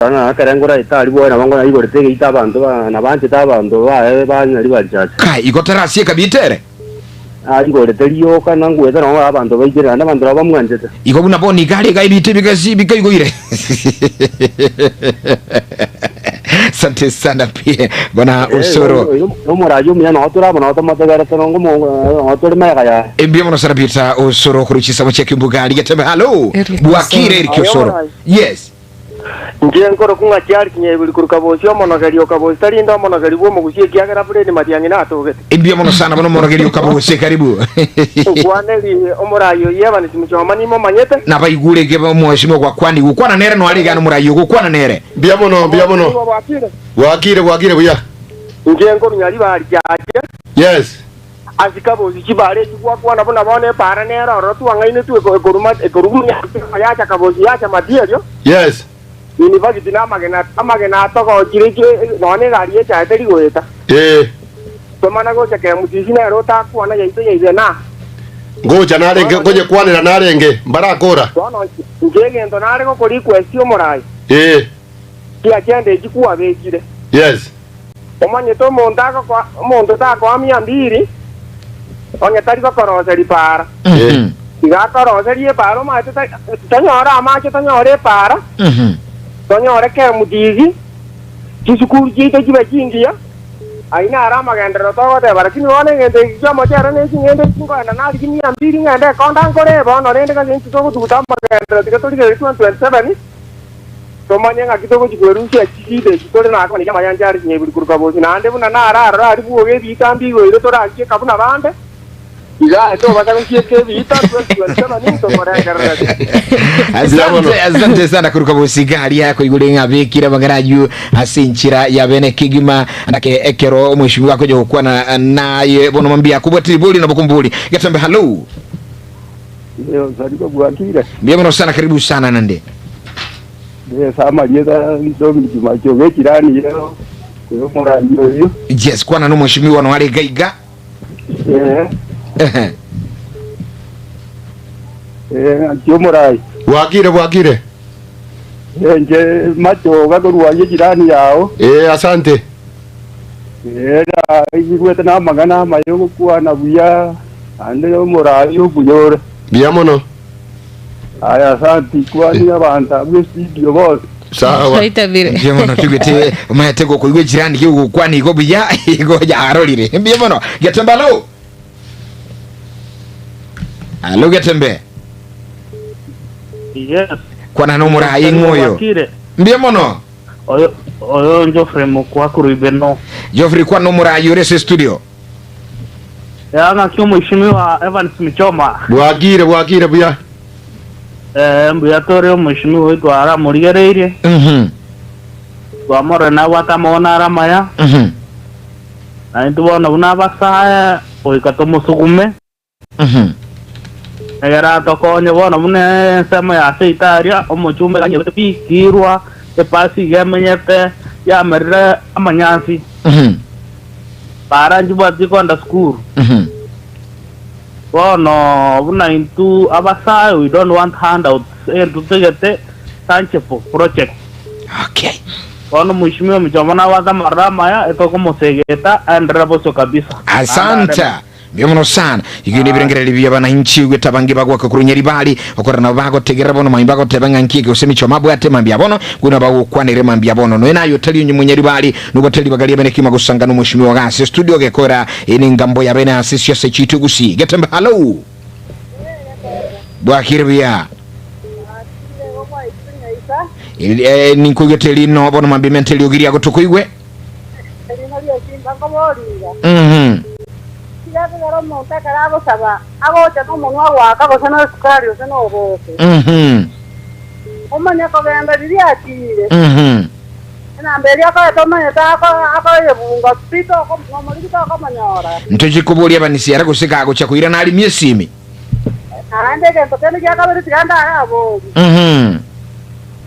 Ng'a ekero ngoraete aria bwoye nabo nkoraigorete egeita abanto ba nabanchete abanto baye banyari barichache. Kai, igo tarasieka biita ere? Naigorete rioka na ngwete nabo abanto baikire, naende abanto nabo bamwanchete. Igo buna bono iga are iga ebiita ebigasi bikaigoire. Asante sana pi bwana Osoro. Nomoraria omuya noo tore amo noo tomotegerete nongo noo tore magega yaye. Mbuya mono sana Peter Osoro korwa chisabo chia Kimbuga Rigetembe. Hallo. Eric Bwakire Osoro. Eric Aye Osoro. omorai. Yes. Inche nkorokwa ng'a Charles Nyaiburi korwa Kabosi, omonogeri o Kabosi, tari inde omonogeri bw'omogusi ekiagera Fred Matiang'i natogete. Mbuya mono sana bono omonogeri o Kabosi, karibu. Nkwaneri omorai oyio Evans Muchoma nimomanyete. Nabaigure eke omweshimiwa gwakwanigwe gokwana nere noare igana omorai oyo gokwana nere. Mbuya mono, mbuya mono. Nigo bwakire. Bwakire, bwakire buya. Inche nkorwa Nyaribari Chache. Yes. Ase Kabosi chibara echi gwakwana buna bono epaara nere ororo twang'ainetwe ekoruma ekoruma yacha Kabosi yacha Matierio. Yes. University na amagena amagena atogochire nonya na egari y'echae teri goeta. Ee. Tomana gocha Kemutisi nere otakwana yaito yaibwe na. Ngocha narenge nkonyekwanera narenge mbarakora. Bono inche egento nare gokora request omorai. Ee. Chiagenda echi kwabekire. Yes. Omanyete omonto agokoa omonto takoa mia mbiri, onye tari gokoroseria paara. Mhm. Iga akoroseria epaara omanyete ta- tonyore amache tonyore epaara, Mhm. tonyore kemutigi, chisukuru chiaito chibe chingiya, ayio naro amagenderero togoteba. Lakini bono egento eki kia omochere na eching'ende echi nkoenda narigie mia mbiri ng'ende ekonda nkore, bono rende gose intwe togotuguta amagenderero tiga torigererie 2027, Tomanye ng'aki togochia kwerusia chisida echi tore nakwana amayancha are chinyeburi korwa kabosi, naende buna naro aroro aria bwoga ebiita mbigoire torachieka buna bande, iga aye tobasa gochieka ebiita 2027 tokorengereretie. Asante, asante sana koruka bosiga aria koigure ng'a bekire amang'ana ayio ase enchera ya bene kegima nake ekero omweshimiwa akonya gokwana naye bono mambia akobwate ribori nabo kombori getembe hallo Ee, Sariko bwakire. Mbuya mono sana karibu sana nande. Yes, amarieta Dominic Machoge echirani yeo koyo omorangi oyio. Yes, kwana no mheshimiwa no are gaiga. Eh, Ehe. eh, ng'aki omorai. Bwakire bwakire. Eh, inche Machoga korwa aye echirani yao. Eh, asante. Eh, naigwete namang'ana amaya ogokwana buya. Naende omoraai obuya ore. Mbuya mono. Aya asanti kwani abanto abwo estudio bonsi. Sawa. Twaitabire. Mbuya mono tugete omanyete gokoigwa echirani gigokwana igo buya igo yarorire. Mbuya mono. Getembe alo. Alo Getembe. Yes. Kwana nomoraai ng'oyo. Bwakire. Mbuya mono. Oyo oyo Geoffrey Mokwa korwa Ibeno. Geoffrey kwana nomoraai ore ase studio. Ea ng'aki omoishimiwa Evans Michoma. Bwakire bwakire buya. Eh, mbuya tore omoishimiwa oito aramorigereirie. Mhm. Twamorora nabwate amang'ana are amaya. Mhm. Na intwe bono buna abasae goika tomosugume. Mhm. Egere atokonye bono buna ensemo ya seito aria omochumbe anyebete pi kirwa epasi iga emenyete yamerire amanyansi. Mhm. Bara nchibwati kogenda sukuru. Mhm. Bono buna intwe abasae we don't want handouts egento totagete tangible project. Okay. Bono mheshimiwa Michoma nabwate amaroro amaya etokomosegeta aenderere bosio kabisa. Naende Asante. areme. Mbuya mono sana. Igo nebirengererio bia abananchi goeta abange bagoaka korwa Nyaribari, okorora nabo bagotegerera bono mambia bagoteba ng'a nki eke gose Michoma abwate mambia bono, buna bagokwanere mambia bono. Nonya naye otari onye Monyaribari, nobwate ribaga riabene kegima gosanga nomweshimiwa iga ase studio gekora eye nengambo yabene ase siasa chiaito gusii. Getembe hallo! Bwakire buya. Eh, ninkoigwete rino bono mambia mente eriogi riago tokoigwe. Erimo ri'esimba nkoboria iga, Mhm. Tiga ekero omonto ekero agosaba agocha nomonwa agoaka gose nesukari gose noboke, Mhm. omanye kogenda riria achiire, Mhm. enamba eria akoete omanyete ako- akoyebunga pi toko nomoriri tokomonyora. Ntoche koboria abanisiara gose kagocha koirana arimie esimi. Naende egento kende gia kabere tiga ndayaborie, Mhm.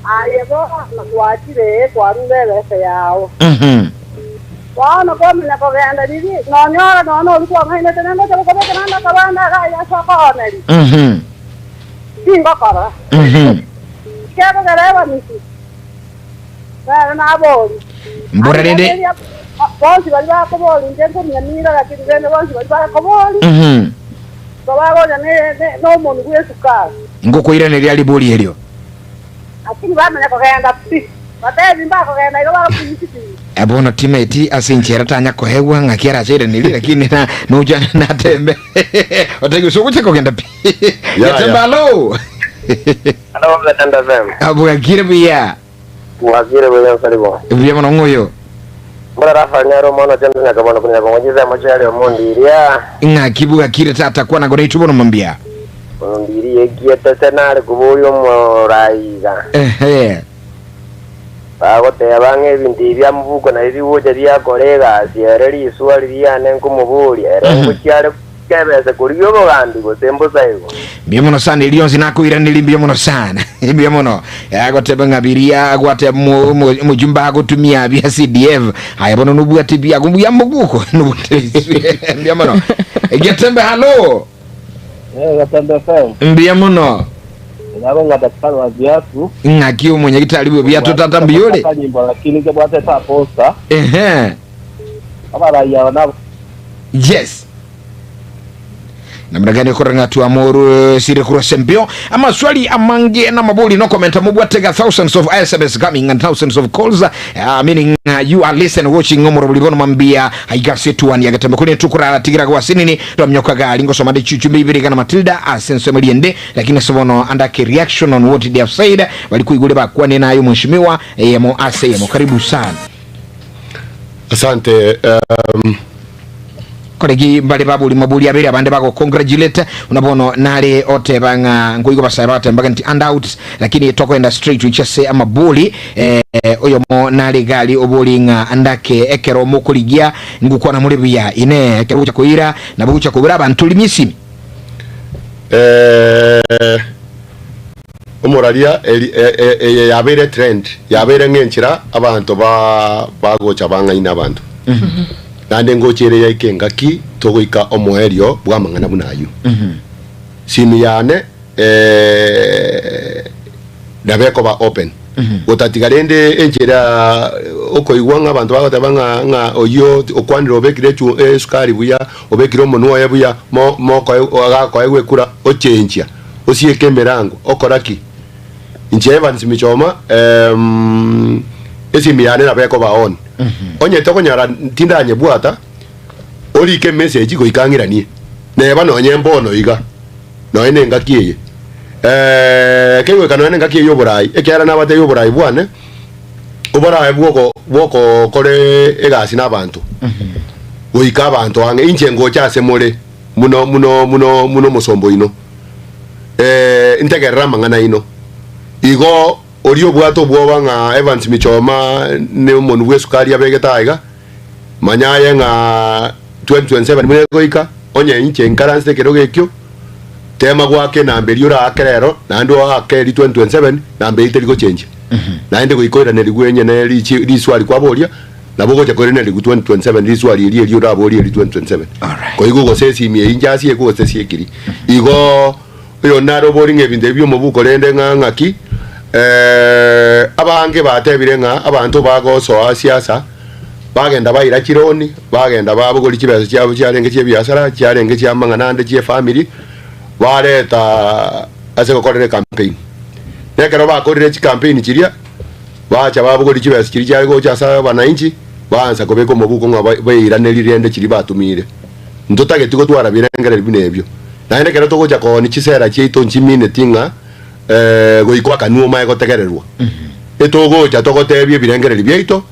Aye bono gwachire ee, kwarure ebesa yao. Mhm. Bono kwamanya kogenda riria, nonyora nonya noria kwang'ainete naende ocha gokobeka naende akabande iga aye ase okooneria. Mhm. Tingokora. Mhm. Gekogera ebanisi. Nere nabori. Mbora rende. Bonsi baria bakobori inche nkomia mira, lakini rende bonsi baria bakobori igo bagocha nomonwa bw'esukari. Ngokoiraneria ribori erio. Lakini bamanya kogenda pi, batebi mbakogenda igo bagokumisitigwa. Bono timeti ase enchera tanya koegwa ng'aki arache airanerie, lakini na nocha natembe otaiyo gose ogocha kogenda pi. Ya, ya. Getembe alo. Hello, Gatanda FM. Bwakire buya. Mwakire buya nsaribo. Buya mono ng'oyo. Mbura Rafael nyaro omwana oche nyaka bono kunya kongo chisemo chiari omondiria. Ng'aki bwakire tata kwana gore itwe bono mambia. Ondiri ekiete se nare koboria omoraiga. Ehe. Bagoteba ng'a ebinto ebi bia mobuko nabio bigocha biakora egasi ere riswali riane nkomoboria ere ngochia are kebese korigia obogambi gose mbosa igo. Mbuya mono sana erio onsi nakoiraneria mbuya mono sana mbuya mono agoteba ng'a biria gwateba omojumbe agotumia bia CDF aya bono nobwate biago mbuya mobuko nobwate mbuya mono Getembe hallo Eh, Gatembe FM. mbuya mono Nabo nga daktari wa viatu. ng'aki omonyagitari bwe biatu tata mbuya ore Kanyimbo lakini ke bwate ta posta. ehe Abaraiya aba nabo Yes. Namna gani okora ng'a twamoro sire korwa sempio amaswali amange na mabori no comment mobwatega thousands of sms coming and thousands of calls meaning you are listening watching omoro buli bono mambia aigase tuani agatembe kune tukurara tigira gwa sinini twamnyoka gali ngosoma de chuchumbi ibiri kana Matilda asenso maliende lakini sobono andake reaction on what they have said bali kuigule bakwane nayo mheshimiwa eyemo aseyemo karibu sana Asante Koregi mbare babori mabori abere abande bago congratulate buna bono nare oteba ng'a nkoigwa basae bagotemba nti hand out lakini tokoenda straight gochia ase amabori eh, oyomo nare gari obori ng'a ndake ekero mokorigia ngokwana more buya ine ekero gocha koira nabo gocha kobura abanto rimia esimi. Eh, omoraria eri e- e- eye yabeire trend yabeire ng'enchera abanto ba bagocha bang'aina abanto naende ngocha ere yaika engaki togoika omoerio bw'amang'ana buna ayio simi yane eh, nabo ekoba open gotatiga rende enchera okoigwa ng'a abanto bagoteba ng'a ng'a oyio okwanire obekire echu esukari buya obekire omonwa oye buya mo mokoe agakoegwa ekura ochenchia Osieke emerango, okora ki? Inche Evans Michoma, em, esimi yane nabo ekoba on. Onye tokonyora tindanyebwata, orike emessage goika ang'iranie. Neba nonye mbono iga, nonye na engaki eye. Eh, kegoika nonye na engaki eye y'oborai, ekiagera nabatebie oborai bwane, oborae bwoko bwokokora egasi na abanto, goika abanto ang'e. Inche ngocha ase more. Muno, muno, muno, muno omosomba oino, eh, ntegerere amang'ana aino. Igo oria obwate obwoba ng'a Evans Michoma ne omonwe bw'esukari abegete aiga, manya aye ng'a 2027 buna egoika, onye inche nkaransete ekerogo ekio, tema goaka enamba eria oraake rero, naende oake eria 2027, namba eyio teri gochenjia. Naende goika oiranerigwe enyene richi riswari kwaboria, Nabo ogocha koiraneria 2027 riswari erio erio oraborie erio 2027. Alright. Koigwa gose esimi eyio inche asiekwe gose tesiekiri. Igo oyo nare obori ng'a ebinto ebi bi'omobuko rende ng'a ng'aki eh, abange batebire ng'a abanto bagosoa siasa bagenda baira chironi, bagenda babogoria chibesa chiabo chiarenge chi'ebiasara, chiarenge chi'amang'ana ande chi'efamiri, bareta ase gokorera ecampaign. Na ekero bakorire chicampaign chiria. Bacha babogoria chibesa chiria chiare gocha ase abananchi, baansa kobeka omobuko ng'a bairanerie rende chiria batumiire. Ntotageti gotwara birengererio buna ebio. Naende ekero togocha koonia chisera chiaito nchimineti ng'a goika akanwa omae gotegererwa. Etogocha togotebia ebirengererio biaito,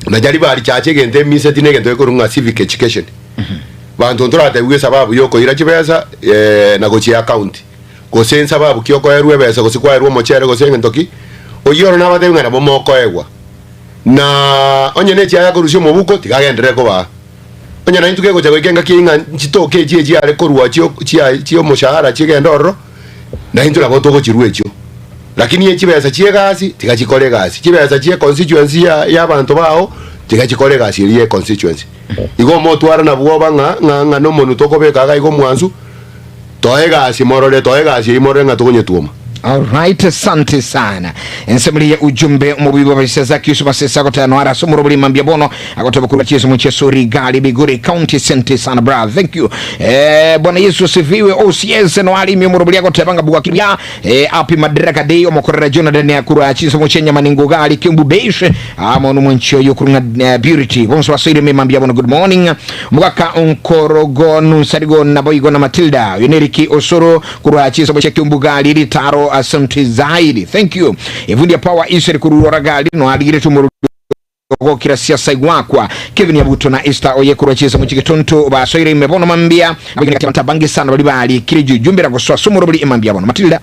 na Jaribari chache egento emiseti na egento gekorwa ng'a civic education. Banto ntoratebigwe esababu yokoira chibesa na gochia account. Gose ensababu ki okoerwa ebesa, gose kwaerwa omochere, gose egento ki, oyio oro nabatebi ng'a nabo mokoegwa. Na onye nechiaye akorusia omobuko, tiga agenderere kobaa. Onye naintwe kegocha goika engaki eyio ng'a nchitoke echi echiare korwa chio chia chi'omoshahara chigende ororo, naintwe nabo togochirua echio. Lakini chibesa chi'egasi, tiga chikore egasi. Chibesa chie constituency ya y'abanto bao, tiga chikore egasi eria ye constituency. Igo omotwara nabwoba ng'a ng'a ng'a nomonwe tokobeka iga iga omwansu, Toe egasi morore, toe egasi eyio morore ng'a tokonyetwoma. Alright, asante sana. Ensemuri ya ujumbe omobuyi bw'abaisia Zacchaeus Masese agoteba noare ase omorobori mambia bono agoteba korwa Chiesa Mochieso Rigali Migori County. Asante sana brother, thank you. Eh, Bwana Yesu asifiwe. OCS noare ime omorobori agoteba ng'a bwaki buya eh, api Madaraka Day omokorera Jonathan akurwa Chiesa Mochie Nyamanengo Gali Kiambu Base amo nomwanchi oyo korwa ng'a eh, Purity bonso basoire ime mambia bono. Good morning Mogaka Onkorogo Nunsarigo naboigo na Matilda oyo neriki Osoro Korwa chinsemo chia Kiombugali ritaro asante zaidi. Thank you. Evundi ya power isere korwa Ragali no arigiretwe omorori ogokira siasa igwakwa Kevin Yabuto na Esther oye korwa chinsemo chia Getonto basoire ime bono mambia abageni gati abanto abange sana bari barikire jujumbera gosoa ase omorobori emambia bono Matilda.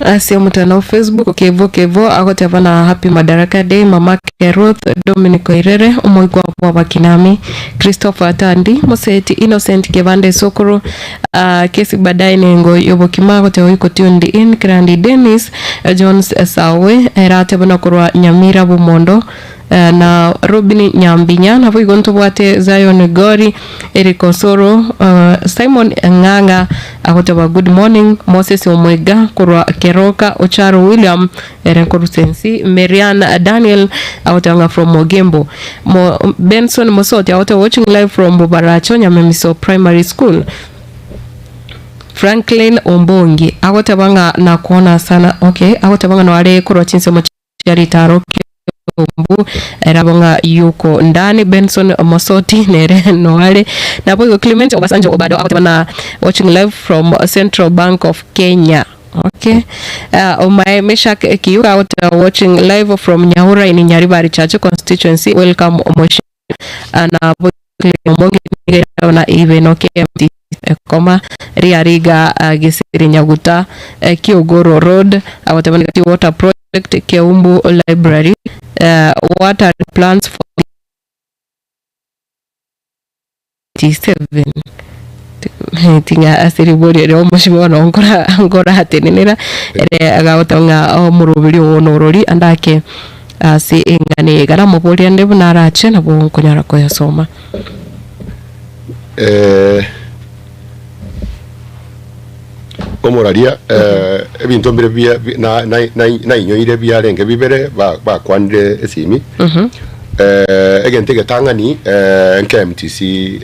Ase omotandao Facebook, Kevo Kevo agoteba na Happy Madaraka Day mamake Ruth Dominic Oirere omoigwa bw'abakinami Christopher Atandi Moseti Innocent Kebande Sokoro ah, Kesi Baadaye Nengo Yobokima agoteba oiko tuned in Krandi Dennis Jones Sawe ere ateba na korwa Nyamira Bomondo eh, na Robin Nyambinya naboigo ntobwate Zion Gori Eric Osoro eh, Simon Ng'ang'a agoteba good morning Moses Omwega korwa Keroka Ocharo William ere korwa Sensi Marian Daniel agoteba ng'a from Ogembo Mo, Benson Mosoti agoteba watching live from Bobaracho Nyamemiso Primary School Franklin Ombongi agoteba ng'a nakuona sana okay agoteba ng'a noare korwa chinsemo chia ritaro Kiambu erabo ng'a yuko ndani Benson Mosoti nere noare naboigo Clement Obasanjo Obado agoteba na watching live from Central Bank of Kenya okay uh, Omae Meshak Kiyuka agoteba watching live from Nyahura in Nyaribari Church constituency welcome Omoshi nabo Omonge nigo na ibeno KMTC koma riariga Gisiri Nyaguta Kiogoro Road agoteba niga water project Keumbu Library what are the plans for 27 tinga ase riborio erio omoshimiwa no nkora nkoratenenera ere agagoteba ng'a omoroberi ogo norori ande ake Ase eng'ana eye iga namoborie ande buna arache, nabo nkonyara koyasoma. Eh, omoraria eh, ebinto mbire bia bi- na- na- na- nainyoire biarenge bibere ba- bakwanire esimi eh, egento egetang'ani eh, nke MTC eh,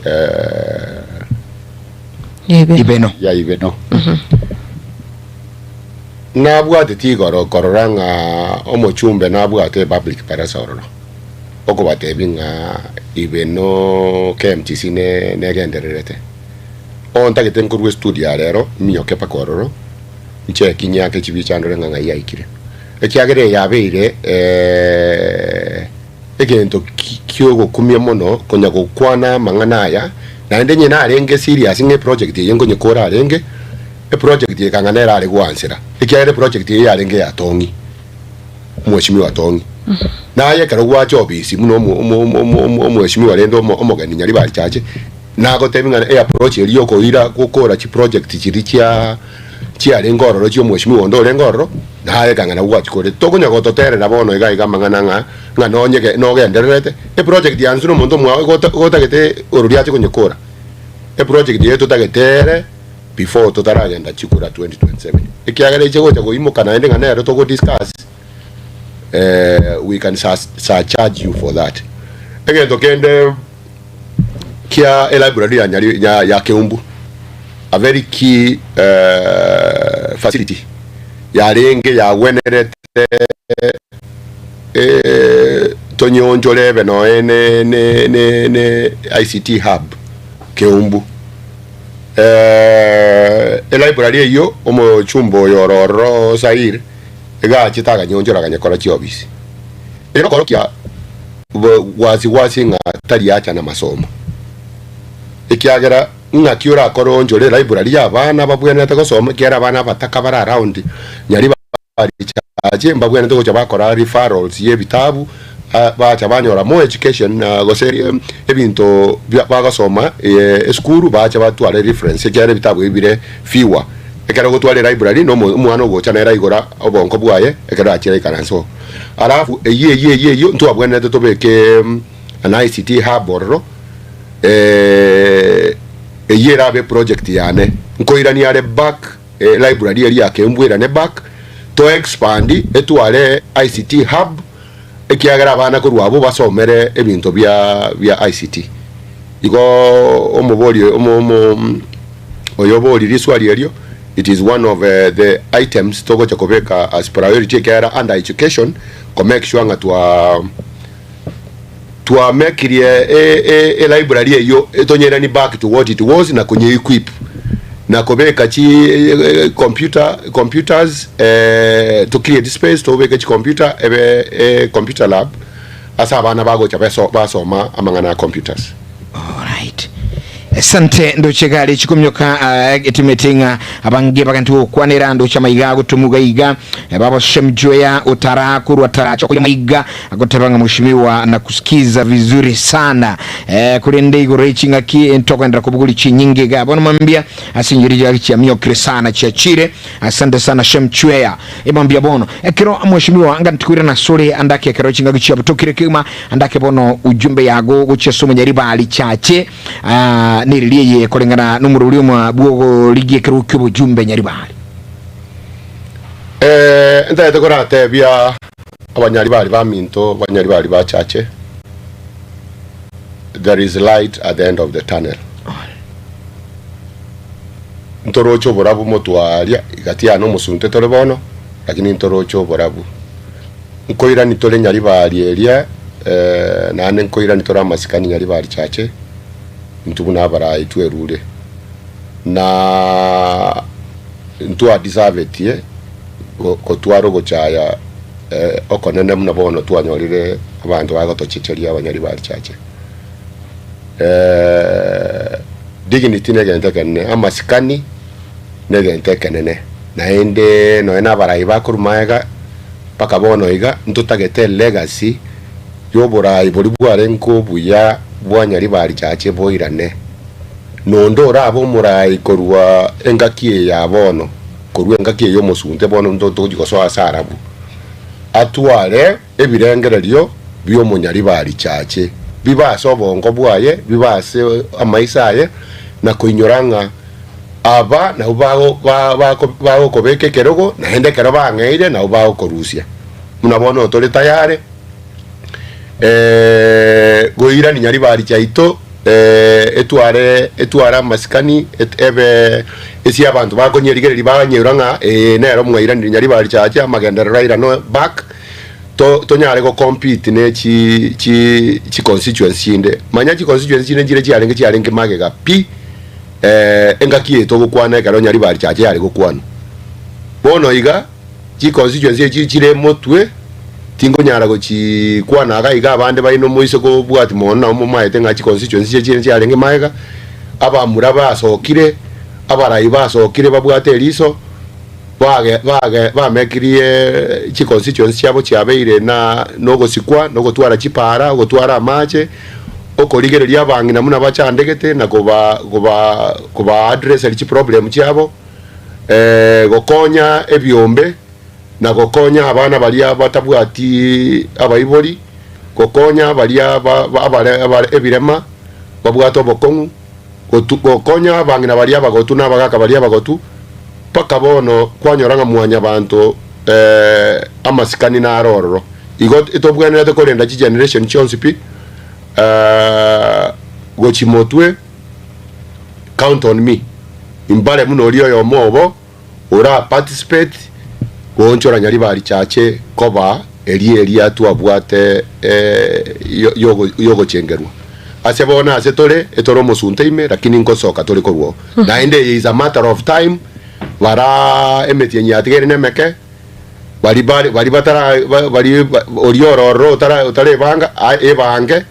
Ebe. Ibeno. ya ibeno Nabwateti igoro korora ng'a omochumbe nabwate epublic barasa ororo, okobatebia ng'a ibe no KMTC ne negendererete. Oo ntagete nkorwa estudio aa rero, minyoke mpaka ororo, ncheki nyeake chibicha ndore ng'a ng'ai yaikire. Ekiagera eye yabeire egento ki kiogokumia mono konya gokwana amang'ana aya, naende onye narenge serious ng'a eproject eye nkonyekora arenge, Eproject eye kang'ana erare goansera, ekiagera eproject eye yarenge ya Tong'i, omweshimiwa Tong'i. Naye ekero gwacha ofisi buna omo- omo- omo- omo- omo- omweshimiwa rende omo- omogeni Nyaribari Chache, nagotebi ng'a eapproach eria yokoira gokora chiproject chiria chia chiarenge ororo chia omweshimiwa onde orenge ororo, naye kang'ana gwachikore. Tokonya gototerera bono iga iga amang'ana ng'a ng'a nonyege nogendererete, eproject ya inse na omonto omwao igo ota gotagete orori ache konyekora. Eproject eye totagete ere. before totaragenda chikura 2027 ekiagera eche gocha goimoka naende ng'a nero togo discuss eh, we can surcharge you for that. Egento kende kia elibrary ya Nyari ya, ya Keumbu a very key eh, facility yarenge yagwenerete eh, tonyonchore ebe noe ne, ne, ne, ne ICT hub Keumbu Elibrary eyio omochumba oyo ore ororo Sair iga achete aganyonchora aganyekora chiofisi. Ere nokorokia gwasi gwasi ng'a tari acha namasomo, ekiagera ng'aki orakore oonchore elibrary y'abana babwenerete gosoma, ekiagera abana abataka bare around nyari Barichache mbabwenerete gocha bakora referrals y'ebitabu bacha banyora more education gose ebinto bagosoma esukuru bache batware reference ekiagera ebitabu ebi bire fewer. Ekero ogotwara elibrary na omwana ogocha nere aigora obonko bwaye ekero achire aikaranse oo. Alafu eyio eyio eyio eyio ntwabwenerete tobeke an ICT hub ororo eyio erabe eproject yane nkoirania are back. Library eria ya Keumbu erane back, to expand etware ICT hub ekiagera abana korwa abwo basomere ebinto bia bia ICT. Igo omobori omo omo oyo obori riswali erio it is one of the items togocha kobeka as priority ekiagera under education ko make sure ng'a twa twamekirie e e e library eyio etonyerani back to what it was na konye equip na kobeka chi computer computers to create space tobeke chicomputer ebe e computer lab ase abana bagocha beso basoma amang'ana a computers. Alright. Asante ndoche gari chikomyoka uh, etimete ng'a abange baganti gokwanera ndoche amaiga agotomuga iga eh, baba Shemjoya otara kurwa taracho kuya maiga agoteba ng'a mheshimiwa na kusikiza vizuri sana eh, kurende igoro eching'aki ntokoendera kobuguri chinyinge iga bono mambia ase injiri jari chiamiokire sana chiachire asante sana Shemchweya emambia bono ekero mheshimiwa anga ntikwira nasore andake ekero ching'aki chiabutokire kegima andake bono ujumbe yago gochia ase omonyaribari chache ah, nereri eye koreng'ana nomorori omwa bwogorigia ekero kia obojumbe nyaribari. Eh, ntagete koratebia abanyaribari baminto, abanyaribari ba chache, there is light at the end of the tunnel. Ntoroche oborabu motwaria igati yane omosunte tore bono, lakini ntoroche oborabu. Nkoirani tore nyaribari eria, eh, naende nkoirani tore amasikani nyaribari chache, intwe buna abarai twerure. Na ntwadisavetie go- gotwara ogochaya eh, okonene buna bono twanyorire abanto bagotochecheria abanyaribari chache. Eh, dignity negento ekenene, amasikani negento ekenene, naende nonya na abarai bakorwa magega mpaka bono iga ntotagete elegacy yoborai boria bwarenge obuya bwa nyaribari chache boirane. Nonde orabe omorai korwa engaki eye ya bono, korwa engaki eye y'omosunte bono nto togochia gosoa ase arabwo, atware ebirengererio bi'omonyaribari chache, bibe ase obongo bwaye, bibe ase amaiso aye, na koinyora ng'a aba nabwo bago ba bako bagokobeka ekerogo, naende ekero bang'eire nabwo bagokorusia. Buna bono tore tayare goirania nyaribari chiaito etware etware amasikani et ebe ase abanto bakonyerigereria banyerora ng'a ee nere omwairaniri nyaribari chiache amagenderero airane back to tonyare go compete ne chi chi chi constituency chinde. Manya chi constituency chinde nchire chiarenge chiarenge magega pi engaki eye togokwana ekero nyaribari chiache yare gokwanwa. Bono iga. Chiconstituency echi chire motwe, tinkonyara gochikwana iga iga abande baino moise kobwati mono nabo momaete ng'a chiconstituency echi chire chiarenge magega, abamura basokire, abarai basokire babwate eriso, bage bage bamekirie chiconstituency chiabo chiabeire na nogosikwa, na ogotwara chipara, ogotwara amache, okorigereria abang'ina buna bachandegete na koba koba koba addresseri chiproblem chiabo. Gokonya ebiombe, na gokonya abana baria batabwati abaibori, gokonya baria abare ebirema babwate obokong'u, gokonya abang'ina baria abagotu na abagaka baria abagotu, mpaka bono kwanyora ng'a mwanyabanto amasikani naro ororo. Igo tobwenerete korenda chigeneration chionsi pi, gochia motwe. Count on me, imbare buna oria oyomo obo ora participate goonchora Nyaribari Chache koba eria eria twabwate yogochengerwa. Ase bono ase tore, etore omosunte ime lakini ngosoka tore korwa oo. Naende eye is a matter of time, bara emetienyi yatigaire nemeke, bari bare bari batara bari oria ororo otara otarebanga ebange,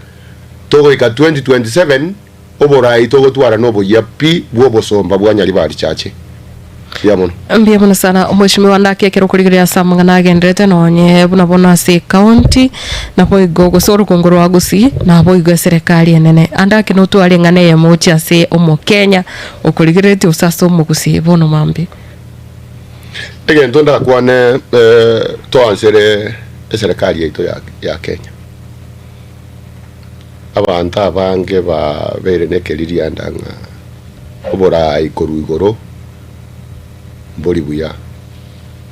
togoika 2027. Oborai togotwara noboyia pi bw'obosomba bwa Nyaribari Chache. Mbuya mono. Mbuya mono sana omweshimiwa ndaki ekero okorigereria ase amang'ana agenderete nonye buna bono ase ecounty naboigo gose orogongo rwa Gusii naboigo eserekari enene. Ande ake notware eng'ana eyemo gochia ase omokenya okorigereretie gose ase omogusii bono mambia. Egento ndakwane toansere eserekari yaito ya Kenya. Abanto abange babeire nekeririanda ng'a oboraai korwa igoro mbori buya.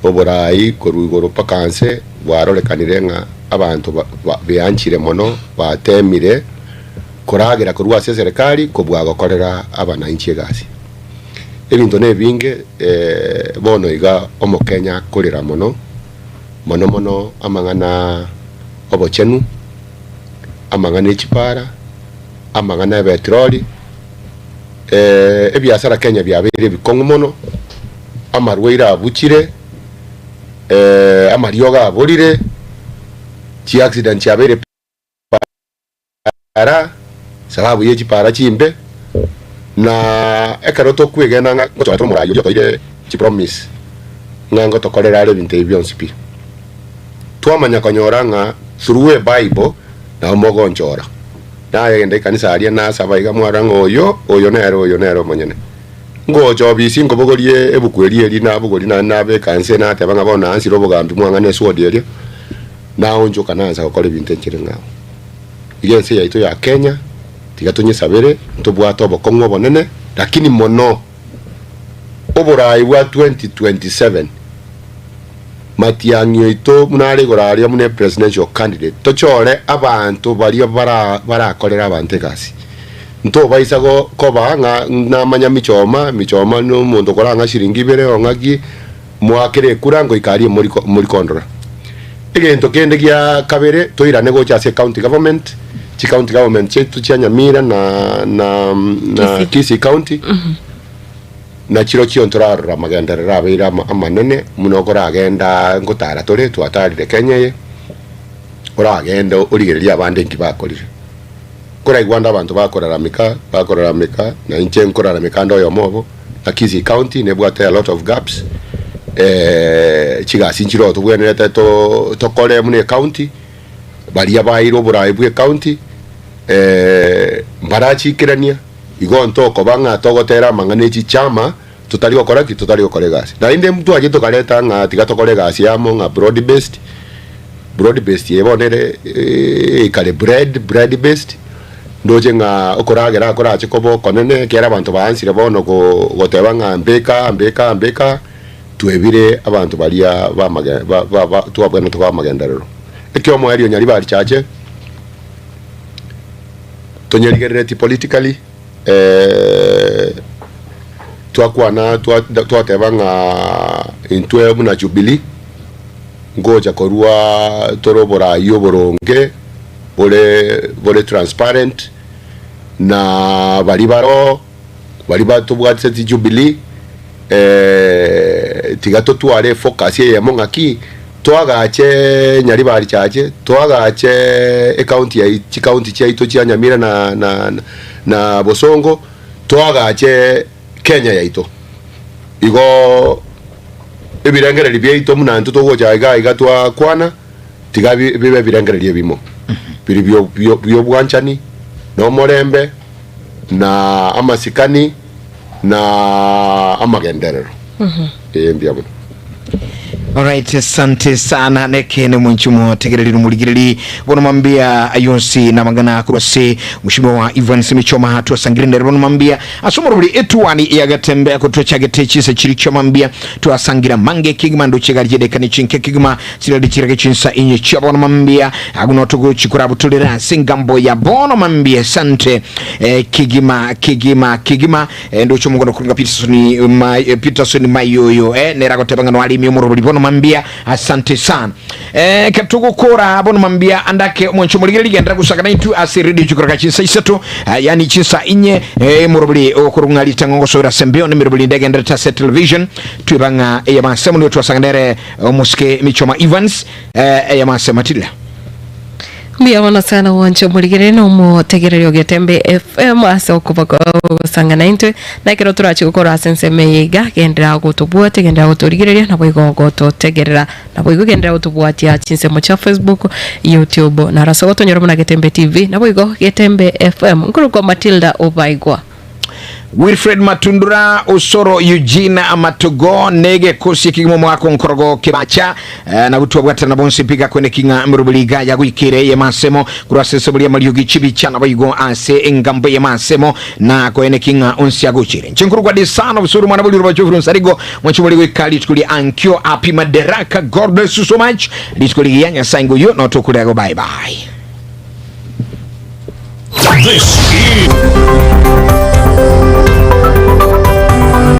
Oboraai korwa igoro mpaka nse bwarorekanire ng'a abanto beanchire mono bateemire koragera korwa ase eserekari kobua gokorera abananchi egasi. Ebinto nebinge bono iga omokenya akorera mono, mono mono amang'ana obochenu, amang'ana echipara, amang'ana ebetroli, ebiasara Kenya biabeire ebikong'u mono, amarwaire abuchire, amariogo aborire, chiaccident chiabeire para, sababu ye chipara chimbe, na ekero tokwegena ng'a ngochora tore omorai oria otoire chipromise ng'a ngotokorera are ebinto ebi bionsi pi. Twamanya konyora ng'a through ebible nabo mogonchora. Nayegenda ekanisa aria nasaba iga mwarora ng'a oyo, oyo nere, oyo nere omonyene. Ngocha obisi nkobogorie ebuku eria eria nabogoria naende nabeka nse nateba ng'a bono naansire obogambi mwang'ana esword eria, naonchoka naansa gokora ebinto enchera eng'ao. Iga ense yaito ya Kenya tiga tonyesabere ntobwate obokong'u obonene lakini mono oborai bwa 2027 Matiang'i oito buna are igoro aria buna epresidential candidate tochore abanto baria bara barakorere abanto egasi. Ntobaisa go koba ng'a namanya michoma, michoma na omonto okorang'a shiringi ibere ong'aki moakere ekura ngoika aria mori mori kondora. Egento kende gia kabere toirane gocha ase ecounty government, chicounty government chiaito chia Nyamira na na na Kisii. Kisii county. Na chirochio ntorarora amagenderero abeire amanene buna okoragenda ngotara tore, twatarire Kenya eye, oragende origererie abande inki bakorire. Nkoraigwa ande abanto bakorarameka, bakorarameka, na inche nkorarameka ande oyomo obo, na Kisii County nebwate a lot of gaps, chigasi nchiroo tobwenerete to tokore buna ecounty, baria baeire oboraai bwa ecounty, mbarachikerania. Igo ntokoba ng'a togotera amang'ana e chichama, totari gokora ki? Totari gokora egasi. Naende ntwache tokareta ng'a tiga tokore egasi amo ng'a broad based, broad based eye bono ere ekare bread, bread based, ndoche ng'a okoragera korache kobe okonene ekiagera abanto baansire bono go goteba ng'a mbeka aa mbeka aa mbeka aa, twebire abanto baria bamage ba ba ba twabwenerete koba amagenderero. Ekiomoerio Nyaribari Chache. Tonyerigerereti politically twakwana twateba ng'a intwe buna Jubilee ngocha korwa tore oborai oboronge bore bore transparent na baria baroo baria batobwatiseti Jubilee tiga totware efocus eyemo ng'aki toagache Nyaribari Chache, toagache ecounty yai chicounty chiaito chia Nyamira na na na Bosongo, toagache Kenya yaito. Igo ebirengererio biaito buna intwe togocha iga iga twakwana, tiga bibe ebirengererio ebimo, biri bio bio biobwanchani, na omorembe, na amasikani, na amagenderero. Ee, mbuya mono. Alright, asante sana nekene mwanchi motegereri murigereri bono mambia ayonsi namangana korwa ase mheshimiwa Ivan Simichoma twasangire nere bono mambia ase omorobori etuani ya Getembe akotwechagete chinsa chiri chia mambia twasangira mange kegima ndoche gari chidekani chinke kegima chirari chirage chinsa inye chia bono mambia aguno togochikora butulera ase engambo ya bono mambia asante eh, kegima kegima kegima eh, ndoche omogondo kuringa Peterson ma, eh, Peterson Mayoyo eh, nera goteba ng'a noarimi omorobori bono mambia asante sana eh, ketugukura bono mambia andake omwancho omorigereri gendera gusaka naintwe ase radio chikoreka chinsa isato eh, yani chinsa inye eh, morobori okorung'a ritang'o gosoera ase embeo nemerobori ndegenderete ase television tweba ng'a eyabasemo nigo twasanga nere omosike Michoma Evans eh, eyabase Matilda Mbuya mono sana gwancha omorigereri na omotegereri o Getembe FM ase okoba gosanga naintwe na ekero torache gokora ase ensemo eye iga genderera gotobwatia genderera gotorigereria naboigo gototegerera naboigo genderera gotobwatia chinsemo chia Facebook, YouTube naro ase gotonyora buna Getembe TV naboigo Getembe FM nkorokwa Matilda Obaigwa. Wilfred Matundura Osoro Eugene Amatogo negekosi ekigima omwaka onkorogo kebacha eh, na gutwabwatana bonsi piga kwene king'a mruburiga yaguikire yemasemo kurwa ase esebo ria mariogi chibicha naboigo ase engambo yemasemo na koene king'a onsi agochire nchinkuru kwa disano busuru mwana buli rubacho furunsarigo mwachi goika rituko ria ankio happy madaraka god bless you so much rituko rigiya nyasaye nguyu notokurego bye bye This is.